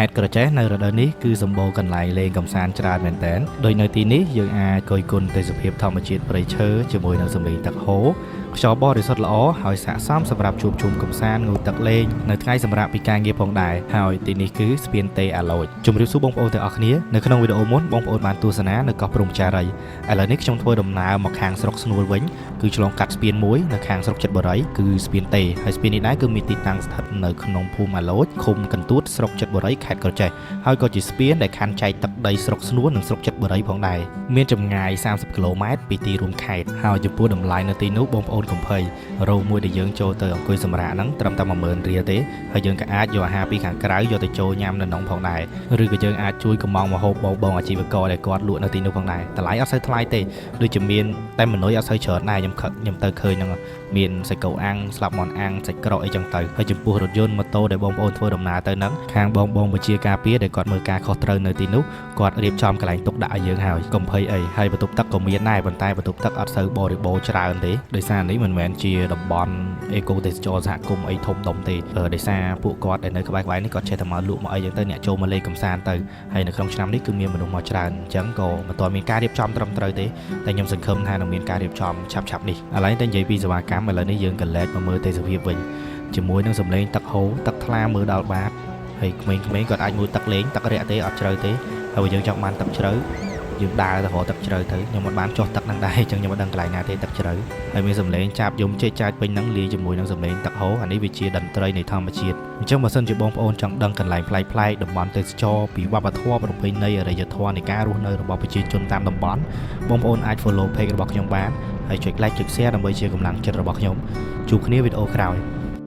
ត្តក្រចេះនៅរដូវនេះគឺសម្បូរកន្លែងលេងកម្សាន្តច្រើនមែនទែនដោយនៅទីនេះយើងអាចគយគន់ទេសភាពធម្មជាតិព្រៃឈើជាមួយនឹងសំឡេងទឹកហូរខ្យល់បរិសុទ្ធល្អហើយស័ក្តិសមសម្រាប់ជួបជុំកម្សាន្តងូតទឹកលេងនៅថ្ងៃសម្រាកពីការងារផងដែរហើយទីនេះគឺស្ពានតេអាឡូចជម្រាបសួរបងប្អូនទាំងអស់គ្នានៅក្នុងវីដេអូមុនបងប្អូនបានទស្សនានៅកោះព្រំចារីឥឡូវនេះខ្ញុំធ្វើដំណើរមកខាងស្រុកស្នួលវិញគឺឆ្លងកាត់ស្ពានមួយនៅខាងស្រុកចិត្តបុរីគឺស្ពានតេហើយស្ពាននេះដែរគឺមានទីតាំងស្ថិតនៅក្នុងភូមិអាឡូចឃុំកន្ទួតស្រុកចិត្តបុរីខេត្តក្រចេះហើយក៏ជាស្ពានដែលខណ្ឌចែកទឹកដីស្រុកស្នួលនិងស្រុកចិត្តបុរីផងដែរមានចម្ងាយ30គីឡូម៉ែត្រពីទីរួមខេត្តហើយចំពោះតម្លៃនៅទីនោះបងប្អូនកុំភ័យរោងមួយដែលយើងចូលទៅអង្គុយសម្រាកហ្នឹងត្រឹមតែ10000រៀលទេហើយយើងក៏អាចយកអាហារពីខាងក្រៅយកទៅចូលញ៉ាំនៅក្នុងផងដែរឬក៏យើងអាចជួយកម្ម៉ង់ម្ហូបបងបងអាជីវករដែលគាត់លក់នៅទីនោះផងដែរតម្លៃអត់សូវថ្លៃទេដូចជាមានតែមនុយអត់សូវច្រើនដែរខ្ញុំខឹកខ្ញុំទៅឃើញហ្នឹងមានសាច់គោអាំងស្លាប់មាន់អាំងសាច់ក្រកអីចឹងទៅហើយចំពោះរថយន្តម៉ូតូដែលបងប្អូនធ្វើដំណើរទៅហ្នឹងខាងបងបងវិជាការពារដែលគាត់មើលការខុសត្រូវនៅទីនោះគាត់រៀបចំកន្លែងទុកដាក់ឲ្យយើងហើយកុំភ័យអីហើយបន្ទប់ទឹកក៏មានដែរប៉ុន្តែបន្ទប់ទឹកអត់សូវបរិបូរណ៍ច្រើនទេដោយសារនេះមិនមែនជាតំបន់អេកូទេសចរសហគមន៍អីធំដុំទេដោយសារពួកគាត់ដែលនៅក្បែរៗនេះគាត់ចេះតែមកលក់មកអីចឹងទៅអ្នកចូលមកលេងកម្សាន្តទៅហើយនៅក្នុងឆ្នាំនេះគឺមានមនុស្សមកច្រើនអញ្ចឹងក៏មិនទាន់មានការរៀបចំត្រឹមត្រូវទេតែខ្ញុំសង្ឃឹមថានឹងមានការរៀបចំឆាប់ៗនេះឥឡូវតែនិយាយពីសេវាកម្មឥឡូវនេះយើងក៏លែកមកមើលទេសភាពវិញជាមួយនឹងសំឡេងទឹកហូរទឹកថ្លាមើលដល់បាតហើយក្មេងៗគាត់អាចងូតទឹកលេងទឹករាក់ទេអត់ជ្រៅទេហើយបើយើងចង់បានទឹកជ្រៅយើងដើរទៅរកទឹកជ្រៅទៅខ្ញុំមិនបានចុះទឹកហ្នឹងដែរអញ្ចឹងខ្ញុំមិនដឹងកន្លែងណាទេទឹកជ្រៅហើយមានសំឡេងចាប់យំជែកចាចពេញហ្នឹងលាយជាមួយនឹងសំឡេងទឹកហូរអានេះវាជាតន្ត្រីនៃធម្មជាតិអញ្ចឹងបើសិនជាបងប្អូនចង់ដឹងកន្លែងប្លែកៗតំបន់ទេសចរពីវប្បធម៌ប្រពៃណីអរិយធម៌នៃការរស់នៅរបស់ប្រជាជនតាមតំបន់បងប្អូនអាច follow page របស់ខ្ញុំបានហើយចុច like ចុច share ដើម្បីជាកម្លាំងចិត្តរបស់ខ្ញុំជួបគ្នាវីដេអូក្រោយ។